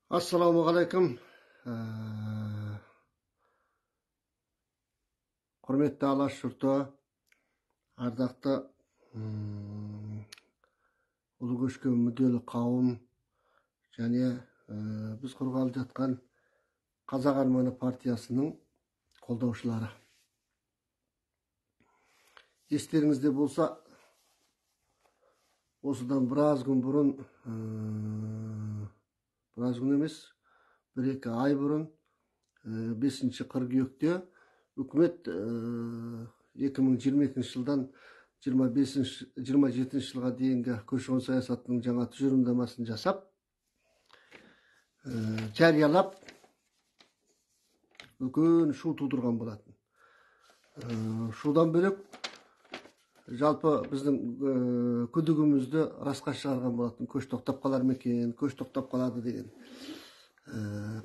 Ассалаумағалейкум. Құрметті Алаш жұрты, ардақты ұлы көшке мүдделі қауым және біз құрғалы жатқан Қазақ арманы партиясының қолдаушылары. Естеріңізде болса, осыдан біраз күн бұрын, біраз күн емес, бір-екі ай бұрын, 5 қыркүйекте үкімет 2022 жылдан 27 жылға дейінгі көші-қон саясатының жаңа тұжырымдамасын жасап, жариялап, үлкен шу тудырған болатын. Шудан бөлек, жалпы біздің күдігімізді расқа шығарған болатын. Көш тоқтап қалар ма екен, көш тоқтап қалады деген.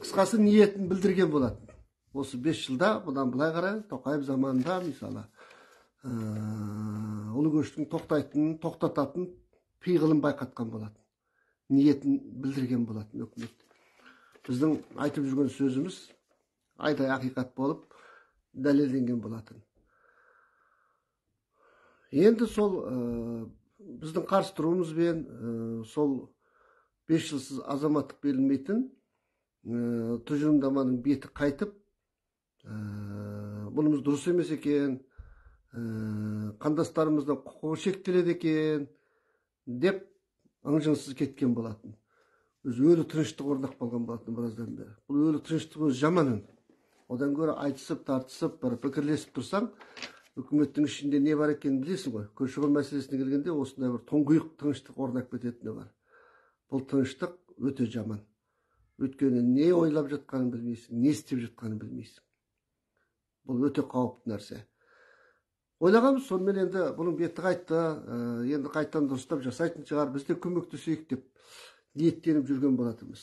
Қысқасы, ниетін білдірген болатын. Осы 5 жылда, бұдан былай қарай, Тоқаев заманында, мысалы, ұлы көштің тоқтайтын, тоқтататын пиғылын байқатқан болатын. Ниетін білдірген болатын үкімет. Біздің айтып жүрген сөзіміз айдай ақиқат болып дәлелденген болатын. Енді сол біздің қарсы тұруымызбен, сол 5 жылсыз азаматтық берілмейтін тұжырымдаманың беті қайтып, бұнымыз дұрыс емес екен, қандастарымыздың құқығы шектеледі екен деп ың-жыңсыз кеткен болатын. Өзі өлі тыныштық орнап қалған болатын біраздан бері. Бұл өлі тыныштық өзі жаман үн. Одан гөрі айтысып, тартысып, бір пікірлесіп тұрсаң, үкіметтің ішінде не бар екенін білесің ғой. Көші-қон мәселесіне келгенде осындай бір тұңғиық тыныштық орнап кететіні бар. Бұл тыныштық өте жаман. Өйткені не ойлап жатқанын білмейсің, не істеп жатқанын білмейсің. Бұл өте қауіпті нәрсе. Ойлағанбыз, сонымен енді бұның беті қайтты, енді қайтадан дұрыстап жасайтын шығар, біз де көмектесейік деп ниеттеніп жүрген болатынбыз.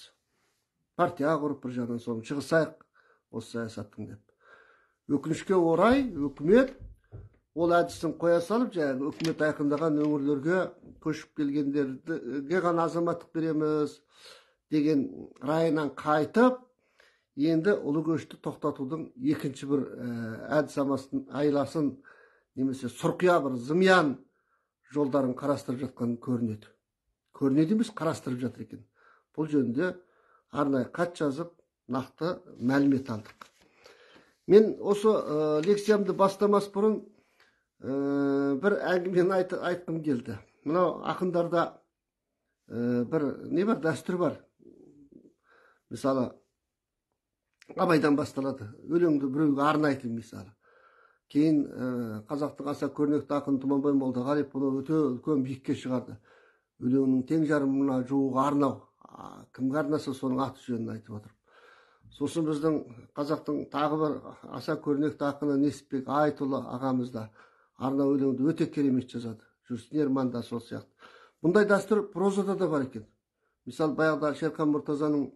Партия құрып бір жағынан соны шығысайық осы саясаттың деп. Өкінішке орай, үкімет ол әдісін қоя салып, жаңағы үкімет айқындаған өңірлерге көшіп келгендерге ғана азаматтық береміз деген райынан қайтып, енді ұлы көшті тоқтатудың екінші бір әдіс айласын немесе сұрқия бір зымиян жолдарын қарастырып жатқан көрінеді. Көрінеді емес, қарастырып жатыр екен. Бұл жөнінде арнайы хат жазып, нақты мәлімет алдық. Мен осы лекциямды бастамас бұрын бір әңгімені айтқым келді. Мынау ақындарда бір не бар, дәстүр бар. Мысалы, Абайдан басталады. Өлеңді біреуге арнайтын мысалы. Кейін қазақтың аса көрнекті ақыны Тұманбай Молдағалиев бұны өте үлкен биікке шығарды. Өлеңнің тең жарымына жуық арнау. Кімге арнаса соның аты жөнін айтып отырып. Сосын біздің қазақтың тағы бір аса көрнекті ақыны Несіпбек Айтұлы ағамыз да арнау өлеңді өте керемет жазады. Жүрсін Ерман да сол сияқты. Бұндай дәстүр прозада да бар екен. Мысалы, баяғыда Шерхан Мұртазаның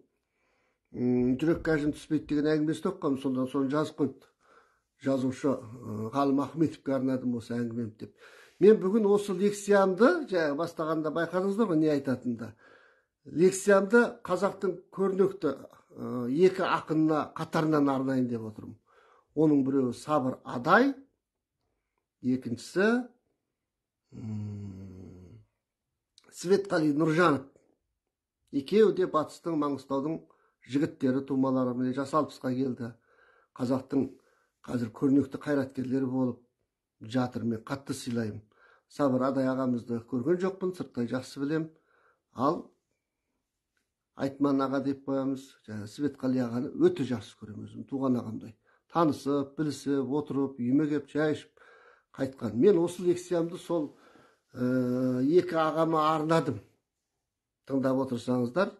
жүрекке әжім түспейді деген әңгімесін оқығанмын, сондан соны жазып қойыпты. Жазушы Ғалым Ахметовке арнадым осы әңгімемді деп. Мен бүгін осы лекциямды, жаңа бастағанда байқадыңыздар ғой не айтатынымды. Лекциямды қазақтың көрнекті екі ақынына қатарынан арнайын деп отырмын. Оның біреуі Сабыр Адай, екіншісі Светқали Нұржанов. Екеуі де батыстың, Маңғыстаудың жігіттері, тумалары, міне жас 60-қа келді. Қазақтың қазір көрнекті қайраткерлері болып жатыр. Мен қатты сыйлаймын. Сабыр Адай ағамызды көрген жоқпын, сырттай жақсы білем. Ал Айтман аға деп қоямыз, жаңа Светқали ағаны өте жақсы көремін өзім, туған ағамдай. Танысып, білісіп, отырып, үйіме келіп, шай ішіп қайтқан. Мен осы лекциямды сол екі ағама арнадым. Тыңдап отырсаңыздар,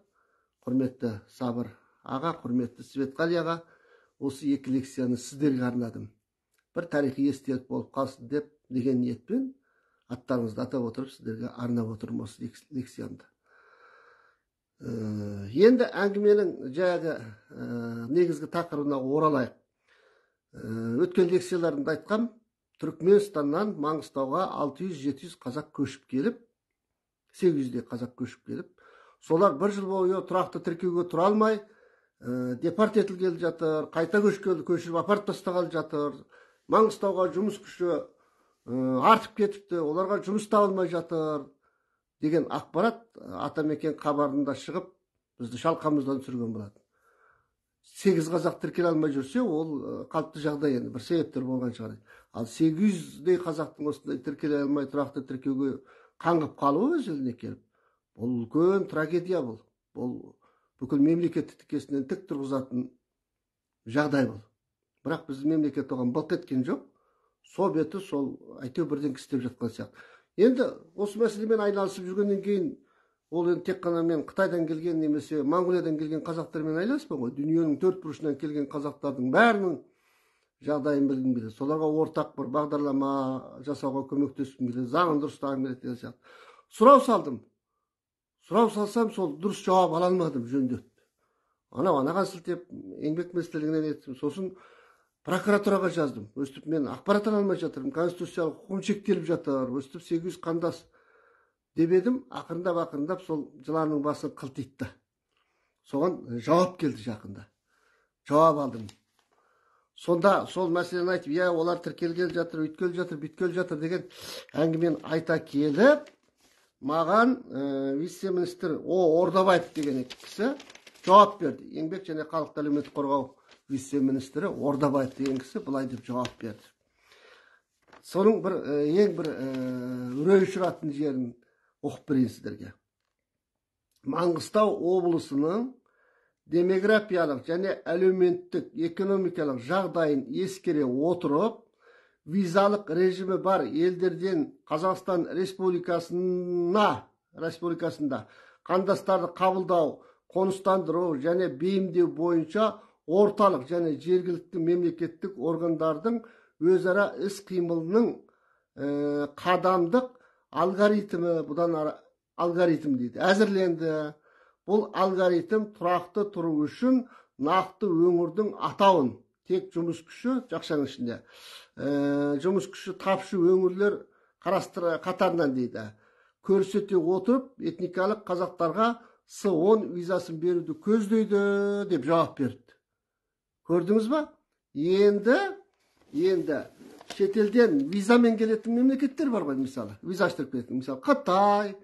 құрметті Сабыр аға, құрметті Светқали аға, осы екі лекцияны сіздерге арнадым. Бір тарихи естелік болып қалсын деп деген ниетпен аттарыңызды атап отырып сіздерге арнап отырмын осы лекциямды. Енді әңгіменің жаңағы негізгі тақырыбына оралайық. Өткен лекцияларымда айтқам, Түркменстаннан Маңғыстауға 600-700 қазақ көшіп келіп, 800-дей қазақ көшіп келіп, Солар бір жыл бойы тұрақты тіркеуге тұра алмай, депорт етілгелі жатыр, қайта көшіріп апарып тастағалы жатыр. Маңғыстауға жұмыс күші артып кетіпті, оларға жұмыс таба алмай жатыр деген ақпарат Атамекен хабарында шығып, бізді шалқамыздан түсірген болатын. 8 қазақ тіркеле алмай жүрсе, ол қалыпты жағдай, енді бір себептер болған шығар. Ал 800-дей қазақтың осындай тіркеле алмай тұрақты тіркеуге қаңғып қалуы өз еліне келіп, бұл үлкен трагедия бұл. Бұл бүкіл мемлекетті тікесінен тік тұрғызатын жағдай бұл. Бірақ біздің мемлекет оған былқ еткен жоқ. Сол беті сол әйтеуір бірдеңке істеп жатқан сияқты. Енді осы мәселемен айналысып жүргеннен кейін, ол енді тек қана мен Қытайдан келген немесе Моңғолиядан келген қазақтармен айналыспай ғой, дүниенің төрт бұрышынан келген қазақтардың бәрінің жағдайын білгім келеді. Соларға ортақ бір бағдарлама жасауға көмектескім келеді, заңын дұрыстағым келеді деген сияқты. Сұрау салдым. Сұрау салсам, сол дұрыс жауап ала алмадым жөндеп. Анау анаған сілтеп, еңбек министрлігінен еттім. Сосын прокуратураға жаздым. Өстіп мен ақпарат ала алмай жатырмын, конституциялық құқығым шектеліп жатыр. Өстіп 800 қандас деп едім, ақырындап сол жыланның басы қылтитты. Соған жауап келді жақында. Жауап алдым. Сонда сол мәселені айтып, иә, олар тіркелгелі жатыр, өйткелі жатыр, бүйткелі жатыр деген әңгімені айта келіп, маған вице-министр Ордабаев деген кісі жауап берді. Еңбек және халықты әлеуметтік қорғау вице-министрі Ордабаев деген кісі былай деп жауап берді. Соның бір ең бір үрей ұшыратын жерін оқып берейін сіздерге. Маңғыстау облысының демографиялық және әлеуметтік экономикалық жағдайын ескере отырып, визалық режимі бар елдерден Қазақстан Республикасында қандастарды қабылдау, қоныстандыру және бейімдеу бойынша орталық және жергілікті мемлекеттік органдардың өзара іс-қимылының қадамдық алгоритмі, бұдан алгоритм дейді, әзірленді. Бұл алгоритм тұрақты тұру үшін нақты өңірдің атауын, тек жұмыс күші, жақшаның ішінде, жұмыс күші тапшы өңірлер қатарынан дейді, көрсете отырып, этникалық қазақтарға С10 визасын беруді көздейді деп жауап берді. Көрдіңіз ба? Енді шетелден визамен келетін мемлекеттер бар ғой, мысалы, виза аштырып келетін, мысалы, Қытай,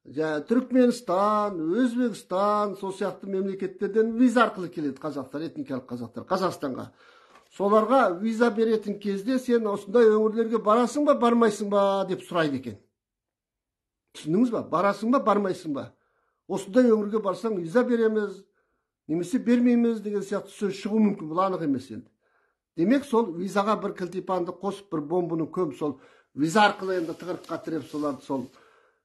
Түрікменстан, Өзбекстан, сол сияқты мемлекеттерден виза арқылы келеді қазақтар, этникалық қазақтар Қазақстанға. Соларға виза беретін кезде сен осындай өңірлерге барасың ба, бармайсың ба деп сұрайды екен. Түсіндіңіз ба? Барасың ба, бармайсың ба? Осындай өңірге барсаң виза береміз, немесе бермейміз деген сияқты сөз шығуы мүмкін, бұл анық емес енді. Демек, сол визаға бір кілтипанды қосып, бір бомбаны көміп, сол виза арқылы енді тығырыққа тіреп, соларды сол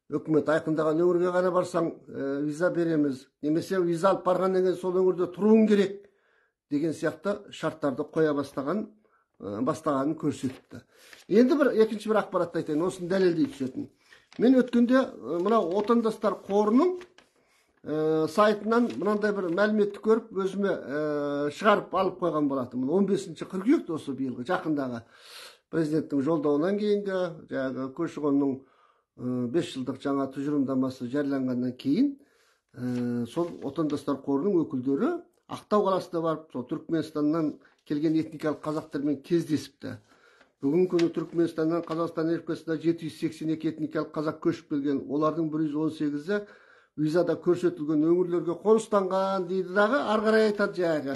үкімет айқындаған өңірге ғана барсаң виза береміз, немесе виза алып барғаннан кейін сол өңірде тұруың керек деген сияқты шарттарды қоя бастағанын көрсетіпті. Енді бір екінші бір ақпаратты айтайын, осыны дәлелдей түсетін. Мен өткенде мынау Отандастар қорының сайтынан мынандай бір мәліметті көріп, өзіме шығарып алып қойған болатынмын. 15 қыркүйекте осы биылғы жақындағы президенттің жолдауынан кейінгі жаңағы көші-қонның 5 жылдық жаңа тұжырымдамасы жарияланғаннан кейін сол Отандастар қорының өкілдері Ақтау қаласына барып, сол Түркменстаннан келген этникалық қазақтармен кездесіпті. Бүгінгі күні Түркменстаннан Қазақстан Республикасына 782 этникалық қазақ көшіп келген, олардың 118-і визада көрсетілген өңірлерге қоныстанған дейді дағы, ары қарай айтады жаңағы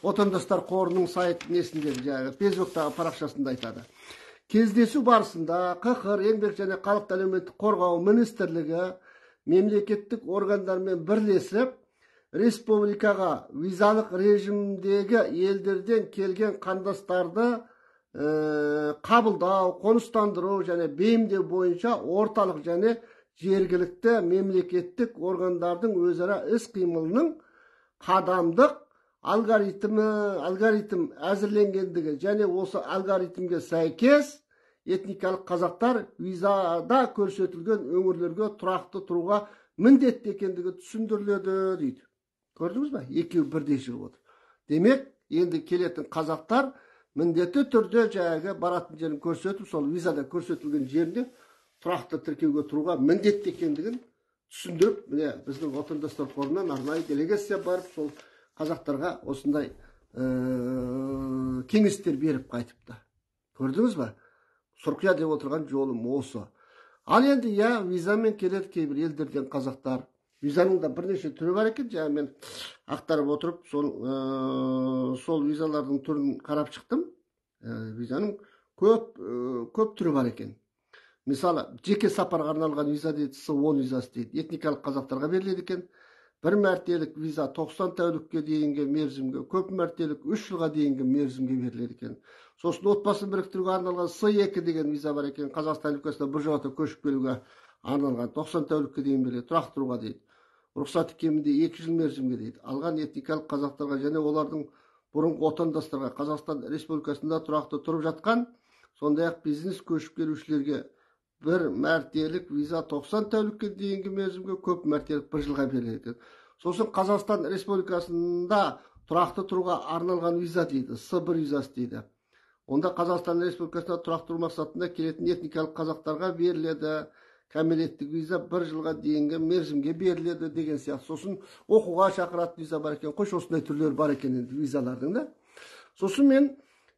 Отандастар қорының сайт несінде, жаңағы Фейсбуктағы парақшасында айтады. Кездесу барысында ҚҚР Еңбек және халықты әлеуметтік қорғау министрлігі мемлекеттік органдармен бірлесіп, республикаға визалық режимдегі елдерден келген қандастарды қабылдау, қоныстандыру және бейімдеу бойынша орталық және жергілікті мемлекеттік органдардың өзара іс-қимылының қадамдық алгоритм әзірленгендігі және осы алгоритмге сәйкес этникалық қазақтар визада көрсетілген өңірлерге тұрақты тұруға міндетті екендігі түсіндіріледі дейді. Көрдіңіз ба? Екеуі бірдей шығып отыр. Демек, енді келетін қазақтар міндетті түрде жаңағы баратын жерін көрсетіп, сол визада көрсетілген жерінде тұрақты тіркеуге тұруға міндетті екендігін түсіндіріп, міне біздің отандастар қорынан арнайы делегация барып, сол қазақтарға осындай кеңестер беріп қайтыпты. Көрдіңіз ба? Сұрқия деп отырған жолым осы. Ал енді иә, визамен келеді кейбір елдерден қазақтар. Визаның да бірнеше түрі бар екен. Жаңа мен ақтарып отырып, сол визалардың түрін қарап шықтым. Визаның көп түрі бар екен. Мысалы, жеке сапарға арналған виза дейді, С10 визасы дейді, этникалық қазақтарға беріледі екен. Бір мәртелік виза 90 тәулікке дейінгі мерзімге, көп мәртелік 3 жылға дейінгі мерзімге беріледі екен. Сосын отбасын біріктіруге арналған С2 деген виза бар екен. Қазақстан Республикасына біржолата көшіп келуге арналған 90 тәулікке дейін беріледі, тұрақты тұруға дейді. Рұқсаты кемінде 2 жыл мерзімге дейді. Алған этникалық қазақтарға және олардың бұрынғы отандастарға Қазақстан Республикасында тұрақты тұрып жатқан, сондай-ақ бизнес көшіп келушілерге бір мәртелік виза 90 тәулікке дейінгі мерзімге, көп мәртелік 1 жылға беріледі. Сосын Қазақстан Республикасында тұрақты тұруға арналған виза дейді, С1 визасы дейді. Онда Қазақстан Республикасында тұрақты тұру мақсатында келетін этникалық қазақтарға беріледі. Кәмелеттік виза 1 жылға дейінгі мерзімге беріледі деген сияқты. Сосын оқуға шақыратын виза бар екен. Қойшы, осындай түрлері бар екен енді визалардың да. Сосын мен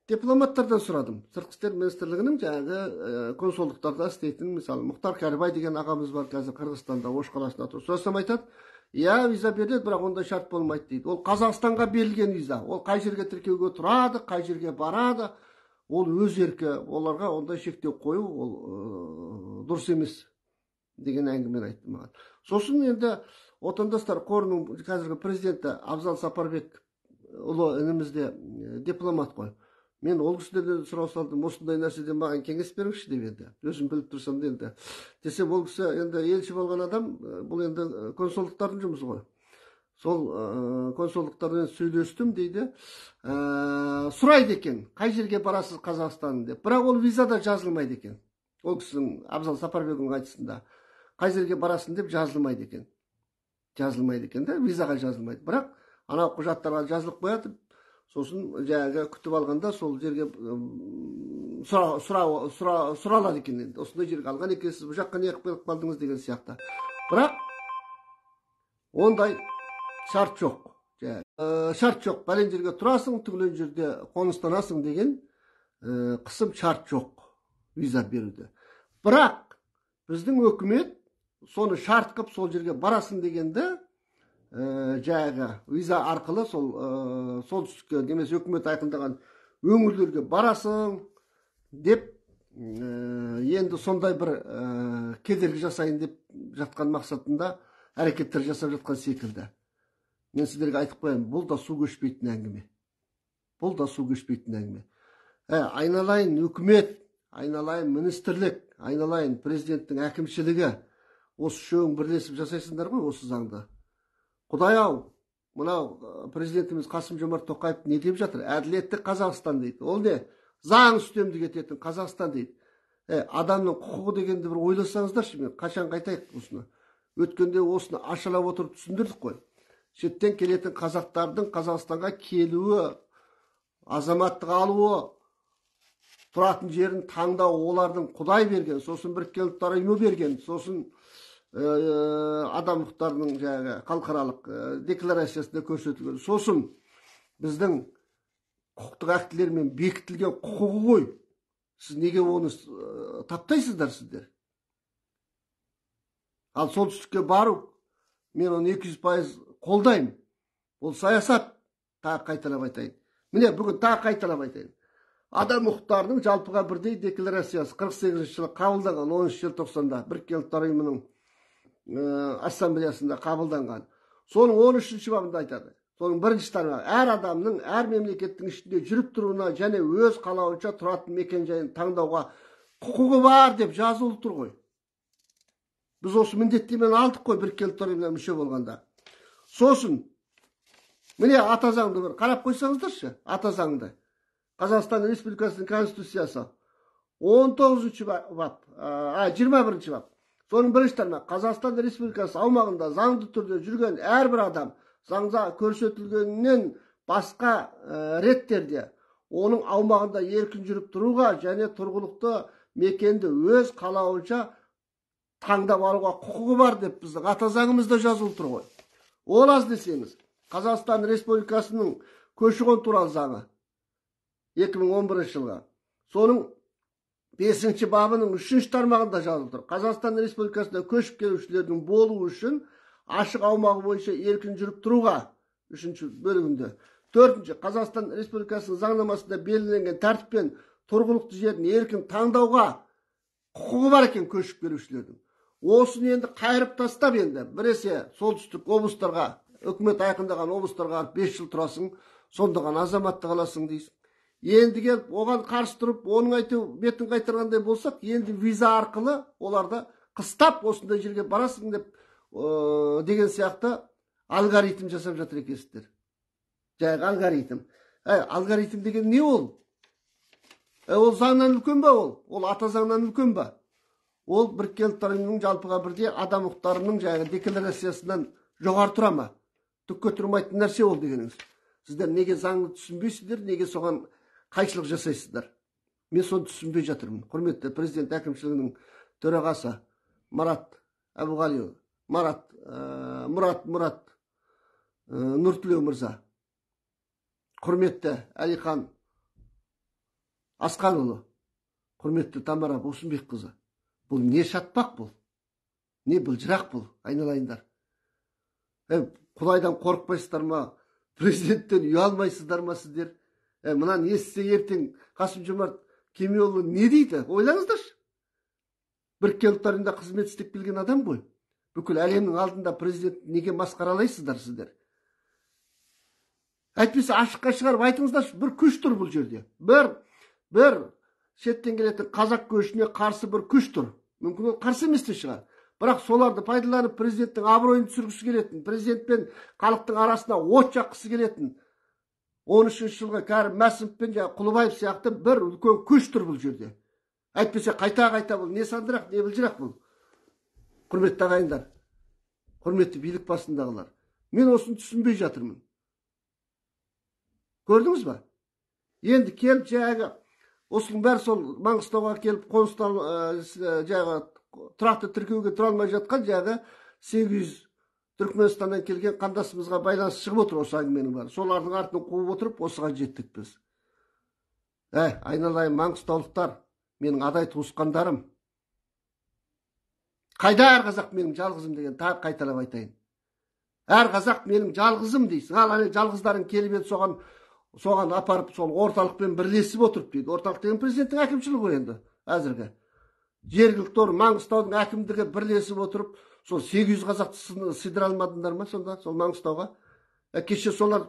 дипломаттардан сұрадым. Сыртқы істер министрлігінің жаңағы консулдықтарда істейтін, мысалы, Мұхтар Кәрібай деген ағамыз бар қазір Қырғызстанда, Ош қаласында тұр. Сұрасам айтады, иә, виза беріледі, бірақ ондай шарт болмайды дейді. Ол Қазақстанға берілген виза. Ол қай жерге тіркеуге тұрады, қай жерге барады, ол өз еркі. Оларға ондай шектеу қою ол дұрыс емес деген әңгімені айтты маған. Сосын енді отандастар қорының қазіргі президенті Абзал Сапарбек ұлы ініміз де дипломат қой. Мен ол кісілерден сұрау салдым, осындай нәрседен маған кеңес беріңізші деп енді. Өзім біліп тұрсам да енді. Десем, ол кісі енді елші болған адам, бұл енді консулдықтардың жұмысы ғой. Сол консулдықтармен сөйлестім дейді. Сұрайды екен, қай жерге барасыз Қазақстан деп. Бірақ ол визада жазылмайды екен. Ол кісінің Абзал Сапарбекұлының айтысында қай жерге барасың деп жазылмайды екен. Жазылмайды екен да, визаға жазылмайды. Бірақ анау құжаттарға жазылып қояды. Сосын жаңағы күтіп алғанда сол жерге сұралады екен енді. Осындай жерге алған екенсіз, бұл жаққа не қылып қалдыңыз деген сияқты. Бірақ ондай шарт жоқ. Шарт жоқ. Бәлен жерге тұрасың, түгілен жерде қоныстанасың деген қысым шарт жоқ виза беруде. Бірақ біздің өкімет соны шарт қылып сол жерге барасың дегенді жаңағы виза арқылы сол солтүстікке немесе өкімет айқындаған өңірлерге барасың деп енді сондай бір кедергі жасайын деп жатқан мақсатында әрекеттер жасап жатқан секілді. Мен сіздерге айтып қояйын, бұл да су көшпейтін әңгіме. Бұл да су көшпейтін әңгіме. Айналайын өкімет, айналайын министрлік, айналайын президенттің әкімшілігі, осы үшеуің бірлесіп жасайсыңдар ғой осы заңды. Құдай ау, мынау президентіміз Қасым-Жомарт Тоқаев не деп жатыр? Әділетті Қазақстан дейді. Ол не? Заң үстемдік ететін Қазақстан дейді. Адамның құқығы дегенді бір ойласаңыздаршы, мен қашан қайтайық осыны. Өткенде осыны ашалап отырып түсіндірдік қой. Шеттен келетін қазақтардың Қазақстанға келуі, азаматтық алуы, тұратын жерін таңдау олардың Құдай берген, сосын Біріккен Ұлттар Ұйымы берген, сосын адам құқықтарының жаңағы халықаралық декларациясында көрсетілген, сосын біздің құқықтық актілермен бекітілген құқығы ғой. Сіз неге оны таптайсыздар сіздер? Ал солтүстікке бару, мен оны 200% қолдаймын. Ол саясат, тағы қайталап айтайын. Міне бүгін тағы қайталап айтайын. Адам құқықтарының жалпыға бірдей декларациясы 48 жылы қабылданған, 10 желтоқсанда Біріккен Ұлттар Ұйымының ассамблеясында қабылданған. Соның 13-ші бабында айтады. Соның бірінші тармағы: әр адамның әр мемлекеттің ішінде жүріп тұруына және өз қалауынша тұратын мекен-жайын таңдауға құқығы бар деп жазылып тұр ғой. Біз осы міндеттемені алдық қой Біріккен Ұлттар Ұйымына мүше болғанда. Сосын міне ата заңды бір қарап қойсаңыздаршы, ата заңды. Қазақстан Республикасының Конституциясы 19-шы бап, 21-ші бап. Соның бірінші тармағы: Қазақстан Республикасы аумағында заңды түрде жүрген әрбір адам заңда көрсетілгеннен басқа реттерде оның аумағында еркін жүріп тұруға және тұрғылықты мекенді өз қалауынша таңдап алуға құқығы бар деп біздің ата заңымызда жазылып тұр ғой. Ол аз десеңіз, Қазақстан Республикасының көші-қон туралы заңы 2011 жылғы, соның 5 бабының 3 тармағында жазылып тұр. Қазақстан Республикасында көшіп келушілердің болуы үшін ашық аумағы бойынша еркін жүріп тұруға, 3 бөлігінде. 4. Қазақстан Республикасының заңнамасында белгіленген тәртіппен тұрғылықты жерін еркін таңдауға құқығы бар екен көшіп келушілердің. Осыны енді қайырып тастап, енді біресе солтүстік облыстарға, үкімет айқындаған облыстарға 5 жыл тұрасың, сонда ғана азаматтық аласың дейсің. Енді келіп оған қарсы тұрып, оның айту бетін қайтарғандай болсақ, енді виза арқылы оларды қыстап осындай жерге барасың деп деген сияқты алгоритм жасап жатыр екенсіздер. Жай алгоритм. Алгоритм деген не ол? Ол заңнан үлкен бе ол? Ол ата заңнан үлкен бе? Ол Біріккен Ұлттар Ұйымының жалпыға бірдей адам құқықтарының жаңағы декларациясынан жоғары тұра ма? Түкке тұрмайтын нәрсе ол дегеніңіз. Сіздер неге заңды түсінбейсіздер, неге соған қайшылық жасайсыздар? Мен соны түсінбей жатырмын. Құрметті президент әкімшілігінің төрағасы Марат Әбуғалиұлы, Мұрат Нұртілеу мырза, құрметті Әлихан Асқанұлы, құрметті Тамара Босымбекқызы, бұл не шатпақ бұл? Не былжырақ бұл, айналайындар? Құдайдан қорықпайсыздар ма? Президенттен ұялмайсыздар ма сіздер? Мынаны естісе ертең Қасым-Жомарт Кемелұлы не дейді? Ойлаңыздаршы. Біріккен Ұлттар Ұйымында қызмет істеп келген адам ғой. Бүкіл әлемнің алдында президент неге масқаралайсыздар сіздер? Әйтпесе ашыққа шығарып айтыңыздаршы, бір күш тұр бұл жерде. Бір шеттен келетін қазақ көшіне қарсы бір күш тұр. Мүмкін ол қарсы емес те шығар. Бірақ соларды пайдаланып президенттің абыройын түсіргісі келетін, президент пен халықтың арасына от жаққысы келетін 13 жылғы Кәрім Мәсімов пен Құлыбаев сияқты бір үлкен күш тұр бұл жерде. Әйтпесе қайта-қайта бұл не сандырақ, не былжырақ бұл. Құрметті ағайындар, құрметті билік басындағылар, мен осыны түсінбей жатырмын. Көрдіңіз ба? Енді келіп жаңағы осының бәрі сол Маңғыстауға келіп қоныстан жаңағы тұрақты тіркеуге тұра алмай жатқан жаңағы 800 Түркменстаннан келген қандасымызға байланысты шығып отыр осы әңгіменің бәрі. Солардың артын қуып отырып осыған жеттік біз. Айналайын маңғыстаулықтар, менің адай туысқандарым. Қайда әр қазақ менің жалғызым деген тағы қайталап айтайын. Әр қазақ менің жалғызым дейсің. Ал ана жалғыздарың келіп еді соған апарып сол орталықпен бірлесіп отырып дейді. Орталық деген президенттің әкімшілігі ғой енді әзірге. Жергілікті орын Маңғыстаудың әкімдігі бірлесіп отырып сол 800 қазақты сыйдыра алмадыңдар ма сонда сол Маңғыстауға? Кеше солар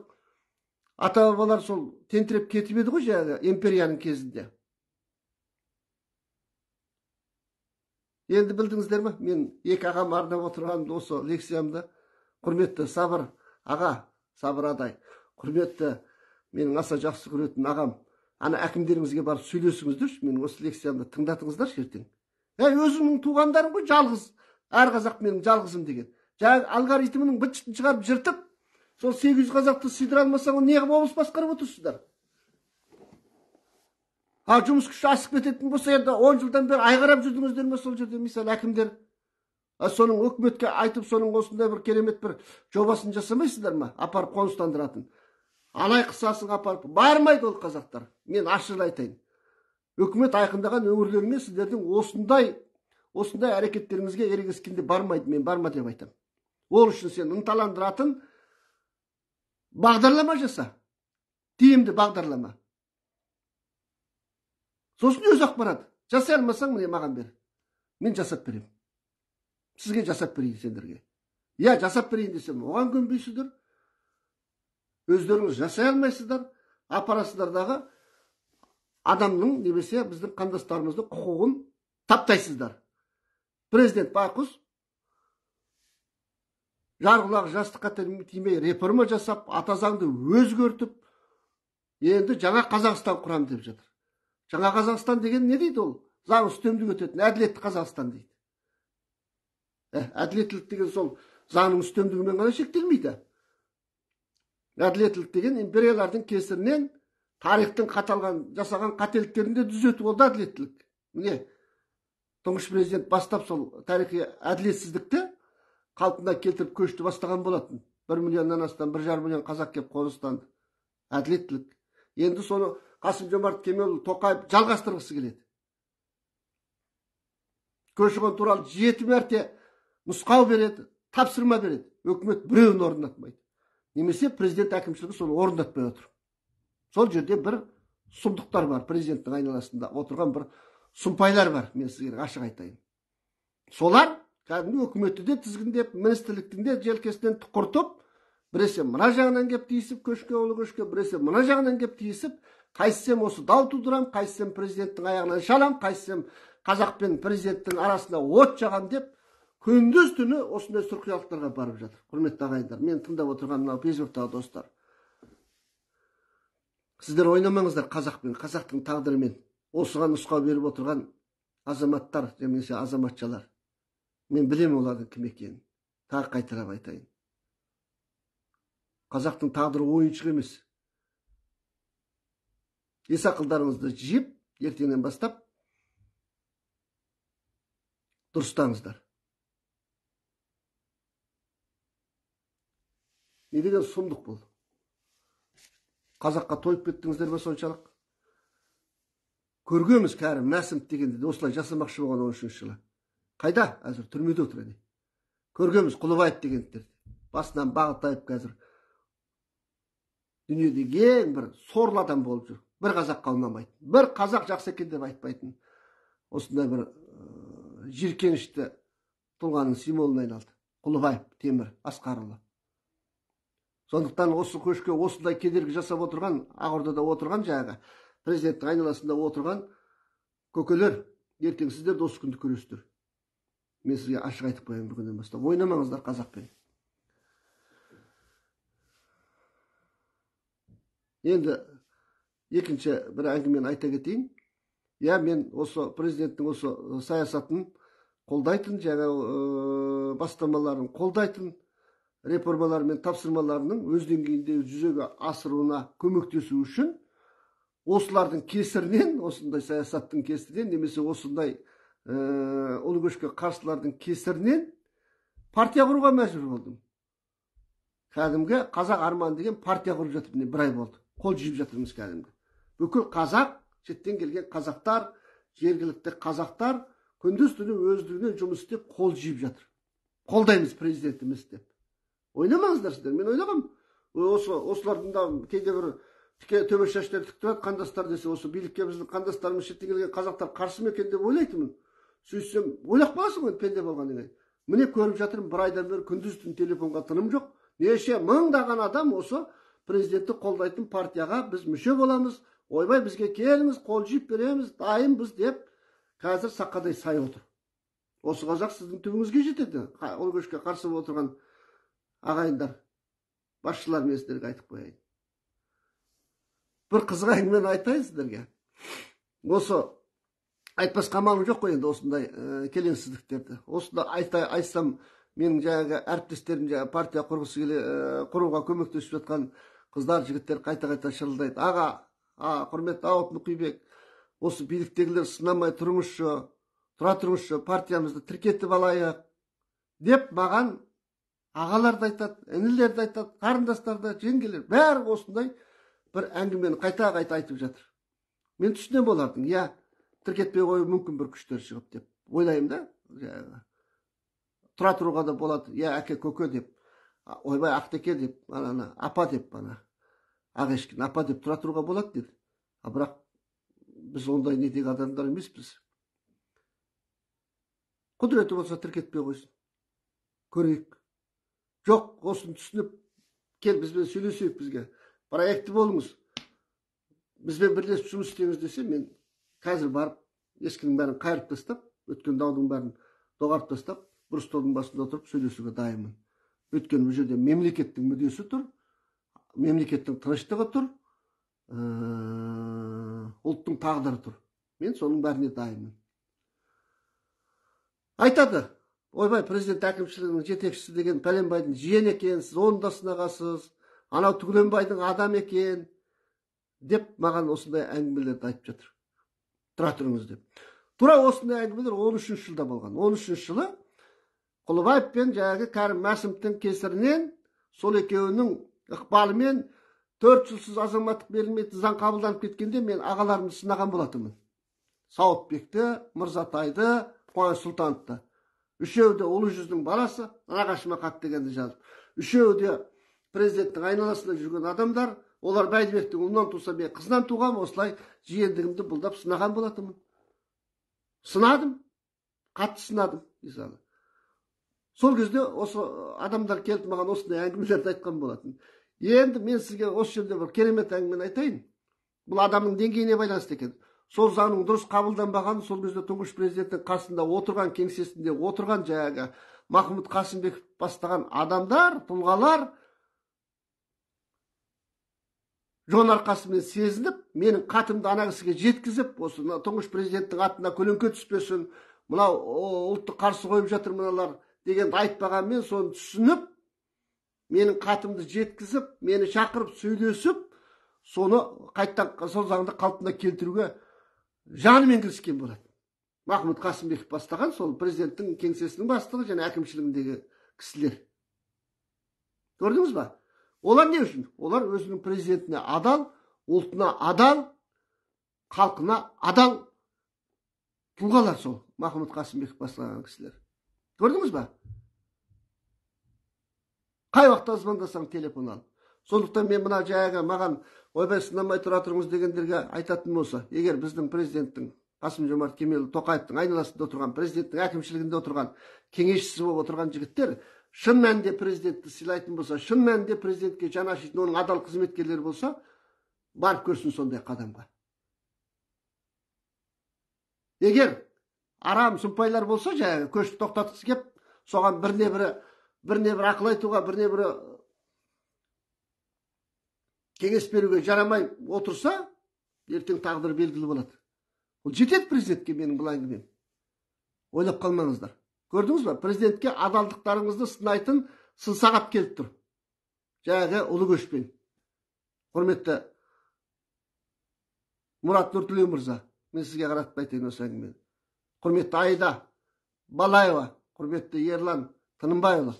ата-бабалар сол тентіреп кетіп еді ғой жаңағы империяның кезінде. Енді білдіңіздер ме? Мен екі ағам арнап отырған осы лекциямды, құрметті Сабыр аға, Сабыр адай, құрметті менің аса жақсы көретін ағам, ана әкімдеріңізге барып сөйлесіңіздерші, менің осы лекциямды тыңдатыңыздаршы ертең. Өзіңнің туғандарың ғой жалғыз, әр қазақ менің жалғызым деген. Жаңағы алгоритмінің быт-шытын шығарып жыртып, сол 800 қазақты сыйдыра алмасаң, неғып облыс басқарып отырсыздар? А жұмыс күші асып кететін болса, енді 10 жылдан бері айғарап жүрдіңіздер ме сол жерде, мысалы әкімдер? Соның өкіметке айтып, соның осындай бір керемет бір жобасын жасамайсыздар ма? Апарып қоныстандыратын. Алай қысасын апарып, бармайды ол қазақтар. Мен ашығын айтайын. Үкімет айқындаған өңірлеріне сіздердің осындай әрекеттеріңізге ерегескенде бармайды, мен барма деп айтамын. Ол үшін сен ынталандыратын бағдарлама жаса. Тиімді бағдарлама. Сосын өзі ақ барады. Жасай алмасаң, міне маған бер. Мен жасап беремін. Сізге жасап берейін сендерге. Я жасап берейін десем, оған көнбейсіздер. Өздеріңіз жасай алмайсыздар. Апарасыздар дағы адамның немесе біздің қандастарымыздың құқығын таптайсыздар. Президент байқұс жарғылағы жастыққа тимей реформа жасап, ата заңды өзгертіп, енді жаңа Қазақстан құрам деп жатыр. Жаңа Қазақстан деген не дейді ол? Заң үстемдік өтетін, әділетті Қазақстан дейді. Әділеттілік деген сол заңның үстемдігімен ғана шектелмейді. Әділеттілік деген империялардың кесірінен тарихтың қаталған, жасаған қателіктерін де түзету, ол да әділеттілік. Міне, Тұңғыш президент бастап сол тарихи әділетсіздікті қалпына келтіріп көшті бастаған болатын. 1 миллионнан астам, 1,5 миллион қазақ кеп қоныстанды. Әділеттілік. Енді соны Қасым-Жомарт Кемелұлы Тоқаев жалғастырғысы келеді. Көші-қон туралы 7 мәрте нұсқау береді, тапсырма береді. Өкімет біреуін орындатпайды. Немесе президент әкімшілігі соны орындатпай отыр. Сол жерде бір сұмдықтар бар, президенттің айналасында отырған бір сұмпайлар бар, мен сізге ашық айтайын. Солар кәдімгі өкіметті де тізгіндеп, министрліктің де желкесінен тұқыртып, біресе мына жағынан кеп тиісіп көшке, ұлы көшке, біресе мына жағынан кеп тиісіп, қайсысем осы дау тудырам, қайсысем президенттің аяғынан шалам, қайсысем қазақ пен президенттің арасында от жағам деп күндіз түні осындай сұрқиялықтарға барып жатыр. Құрметті ағайындар, мен тыңдап отырған мынау Фейсбуктағы достар, сіздер ойнамаңыздар қазақпен, қазақтың тағдырымен. Осыған нұсқау беріп отырған азаматтар немесе азаматшалар, мен білемін олардың кім екенін. Тағы қайталап айтайын. Қазақтың тағдыры ойыншық емес. Ес ақылдарыңызды жиып, ертеңнен бастап дұрыстаңыздар. Не деген сұмдық бұл? Қазаққа тойып кеттіңіздер ме соншалық? Көргенбіз кәрі Мәсімов дегенді осылай жасамақшы болған 13 жылы. Қайда? Әзір түрмеде отыр әне. Көргенбіз Құлыбаев дегендерді. Басынан бағыт қазір дүниедегі ең бір сорлы адам болып жүр. Бір қазаққа ұнамайтын, бір қазақ жақсы екен деп айтпайтын осындай бір жиіркенішті тұлғаның символына айналды Құлыбаев Темір Асқарұлы. Сондықтан осы көшке осындай кедергі жасап отырған, Ақордада отырған, жаңағы президенттің айналасында отырған көкелер, ертең сіздер де осы күнді көресіздер. Мен сізге ашық айтып қояйын, бүгіннен бастап ойнамаңыздар қазақпен. Енді екінші бір әңгімені айта кетейін. Иә, мен осы президенттің осы саясатын қолдайтын, жаңа бастамаларын қолдайтын, реформалар мен тапсырмаларының өз деңгейінде жүзеге асыруына көмектесу үшін осылардың кесірінен, осындай саясаттың кесірінен, немесе осындай ұлы көшке қарсылардың кесірінен партия құруға мәжбүр болдым. Кәдімгі Қазақ арманы деген партия құрып жатыр, міне бір ай болды. Қол жиып жатырмыз кәдімгі. Бүкіл қазақ, шеттен келген қазақтар, жергілікті қазақтар күндіз түні өздігінен жұмыс істеп қол жиып жатыр. Қолдаймыз президентіміз деп. Ойнамаңыздар сіздер. Мен ойлағам, осылардың да кейде бір төбе шаштары тік тұрады қандастар десе, осы билікке біздің қандастарымыз, шеттен келген қазақтар қарсы ма екен деп ойлайтынмын. Сөйтсем, ойлап қаласың ғой пенде болғаннан кейін. Міне көріп жатырмын, бір айдан бері күндіз түн телефонға тыным жоқ. Неше мыңдаған адам осы президентті қолдайтын партияға біз мүше боламыз, ойбай бізге келіңіз, қол жиып береміз, дайынбыз деп қазір сақадай сай отыр. Осы қазақ сіздің түбіңізге жетеді. Ол көшке қарсы отырған ағайындар, басшылар, мен сіздерге айтып қояйын. Бір қызық әңгімені айтайын сіздерге. Осы айтпасқа амалым жоқ қой енді осындай келеңсіздіктерді. Осында айтсам, менің жаңағы әріптестерім, жаңағы партия құрғысы келе, құруға көмектесіп жатқан қыздар, жігіттер қайта-қайта шырылдайды. Аға, құрметті Ауыт Мұқибек, осы биліктегілер сынамай тұрыңызшы, тұра тұрыңызшы, партиямызды тіркетіп алайық деп маған ағалар да айтады, інілер де айтады, қарындастар да, жеңгелер, бәрі осындай бір әңгімені қайта-қайта айтып жатыр. Мен түсінемін олардың, иә, тіркетпей қою мүмкін бір күштер шығып деп ойлаймын да, жаңағы тұра тұруға да болады, иә, әке көке деп, ойбай ақтеке деп, ана апа деп, ана ақ ешкін апа деп тұра тұруға болады деді. А бірақ біз ондай недегі адамдар емеспіз. Құдіреті болса тіркетпей қойсын, көрейік. Жоқ, осыны түсініп, кел бізбен сөйлесейік, бізге проекті болыңыз, бізбен бірлесіп жұмыс істеңіз десе, мен қазір барып ешкінің бәрін қайырып тастап, өткен даудың бәрін доғарып тастап, бір столдың басында отырып сөйлесуге дайынмын. Өйткені бұл жерде мемлекеттің мүддесі тұр, мемлекеттің тыныштығы тұр, ұлттың тағдыры тұр. Мен соның бәріне дайынмын. Айтады, ойбай, президент әкімшілігінің жетекшісі деген Пәленбайдың жиені екен, сіз оны да сынағасыз, анау Түгіленбайдың адам екен деп маған осындай әңгімелерді айтып жатыр. Тұра тұрыңыз деп. Тура осындай әңгімелер 13 жылда болған. 13 жылы Құлыбаев пен жаңағы Кәрім Мәсімовтің кесірінен, сол екеуінің ықпалымен 4 жылсыз азаматтық берілмейтін заң қабылданып кеткенде мен ағаларымды сынаған болатынмын. Сауытбекті, Мырзатайды, Қуаныш Сұлтановты. Үшеуі де Ұлы жүздің баласы, нағашыма хат дегенді жазып. Үшеуі де президенттің айналасында жүрген адамдар, олар Бәйдібектің ұлынан туса, мен қызынан туғам, осылай жиендігімді бұлдап сынаған болатынмын. Сынадым, қатты сынадым, мысалы. Сол кезде осы адамдар келіп маған осындай әңгімелерді айтқан болатын. Енді мен сізге осы жерде бір керемет әңгімені айтайын. Бұл адамның деңгейіне байланысты екен. Сол заңның дұрыс қабылданбағанын сол кезде тұңғыш президенттің қасында отырған, кеңсесінде отырған жаңағы Махмұд Қасымбеков бастаған адамдар, тұлғалар жон арқасымен сезініп, менің қатымды ана кісіге жеткізіп, осы тұңғыш президенттің атына көлеңке түспесін, мынау ұлтты қарсы қойып жатыр мыналар дегенді айтпағанмен, соны түсініп, менің қатымды жеткізіп, мені шақырып сөйлесіп, соны қайтадан сол заңды қалпына келтіруге жанымен кіріскен болады. Махмұд Қасымбеков бастаған сол президенттің кеңсесінің бастығы және әкімшілігіндегі кісілер. Көрдіңіз ба? Олар не үшін? Олар өзінің президентіне адал, ұлтына адал, халқына адал тұлғалар сол Махмұд Қасымбеков бастаған кісілер. Көрдіңіз ба? Қай уақытта звондасаң телефон алып. Сондықтан мен мына жаңағы маған ойбай сынамай тұра тұрыңыз дегендерге айтатын болса, егер біздің президенттің Қасым-Жомарт Кемелұлы Тоқаевтың айналасында отырған, президенттің әкімшілігінде отырған, кеңесшісі болып отырған жігіттер шын мәнінде президентті сыйлайтын болса, шын мәнінде президентке жаны ашитын оның адал қызметкерлері болса, барып көрсін сондай қадамға. Егер арам сұмпайлар болса, жаңағы көшті тоқтатқысы кеп, соған біріне бірі ақыл айтуға, біріне бірі кеңес беруге жарамай отырса, ертең тағдыры белгілі болады. Ол жетеді президентке менің бұл әңгімем. Ойлап қалмаңыздар. Көрдіңіз ба? Президентке адалдықтарыңызды сынайтын сын сағат келіп тұр. Жаңағы ұлы көшпен. Құрметті Мұрат Нұртілеу мырза, мен сізге қаратып айтайын осы әңгімені. Құрметті Аида Балаева, құрметті Ерлан Тынымбайұлы.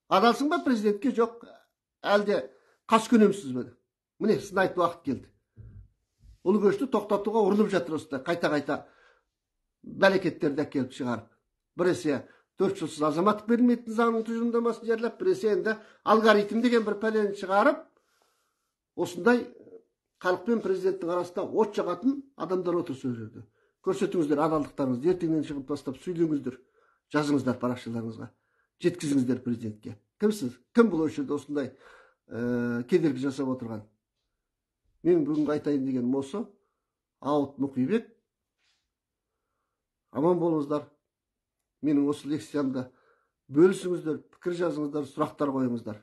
Адалсың ба президентке? Жоқ, әлде қаскүнемсіз бе? Міне сынайтын уақыт келді. Ұлы көшті тоқтатуға ұрынып жатыр осында, қайта-қайта бәлекеттерді әкеліп шығарып. Біресе 4 жылсыз азаматтық берілмейтін заңның тұжырымдамасын жариялап, біресе енді алгоритм деген бір пәлені шығарып, осындай халық пен президенттің арасында от жағатын адамдар отыр сол жерде. Көрсетіңіздер адалдықтарыңызды, ертеңнен шығып тастап сөйлеңіздер, жазыңыздар парақшаларыңызға, жеткізіңіздер президентке. Кімсіз? Кім бұл осы жерде осындай кедергі жасап отырған? Мен бүгінгі айтайын дегенім осы. Ауыт Мұқибек. Аман болыңыздар. Менің осы лекциямда бөлісіңіздер, пікір жазыңыздар, сұрақтар қойыңыздар.